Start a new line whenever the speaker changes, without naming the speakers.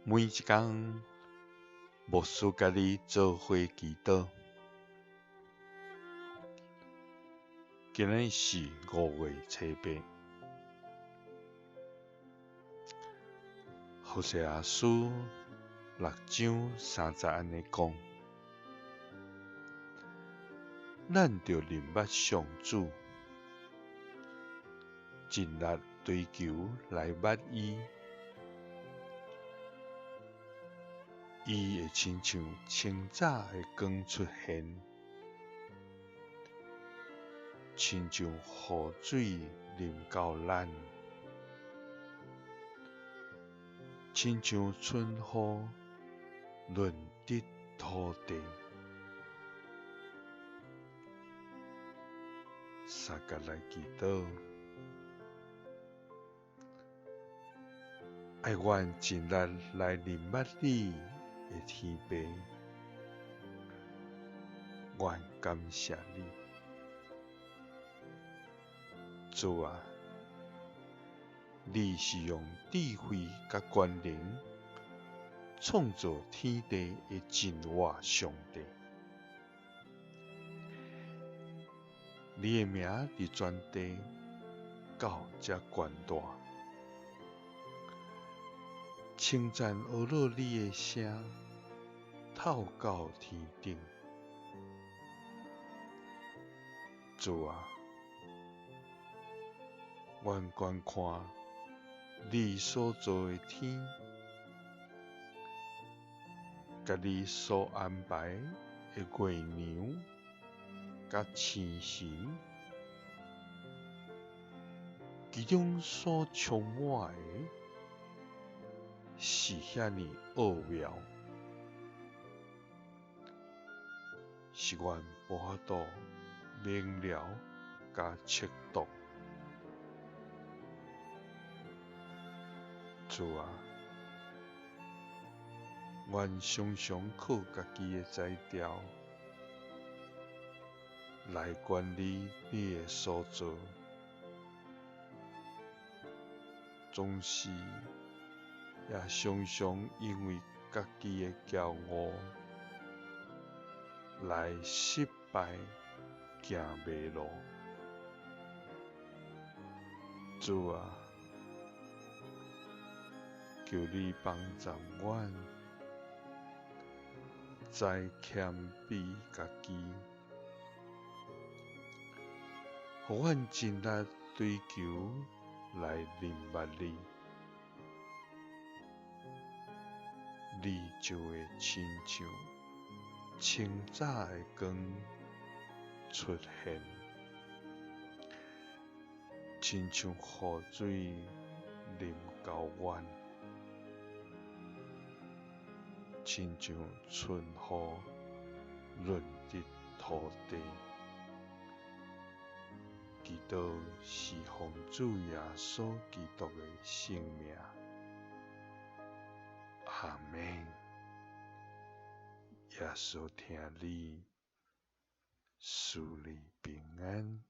每一工，牧師佮你做伙祈禱。今日是5月初8，何西阿書6章3節按呢講：咱著認捌上主，盡力追求來捌伊。伊會親像清早的光出現，親像雨水臨到咱，親像春雨潤澤土地。相共來祈禱。愛阮盡力來認捌你的天父，阮感謝你，主啊，你是用智慧佮權能創造天地的真活上帝，你的名佇全地到遮懸大，稱讚呵咾你的聲透到天頂。主啊，阮觀看你所造的天，佮你所安排的月娘佮星辰，其中所充滿的，是遐爾奧妙，是阮無法度明了佮測度。主啊，阮常常靠家己的才調來管理你的所造，總是也常常因為家己的驕傲來失敗行迷路。主啊，求你幫助阮，知謙卑家己，予阮盡力追求來認捌你，你就會親像清早的光出現，親像雨水臨到阮，親像春雨潤澤土地。祈禱是奉主耶穌基督的聖名。阿們。耶穌疼你，賜你平安。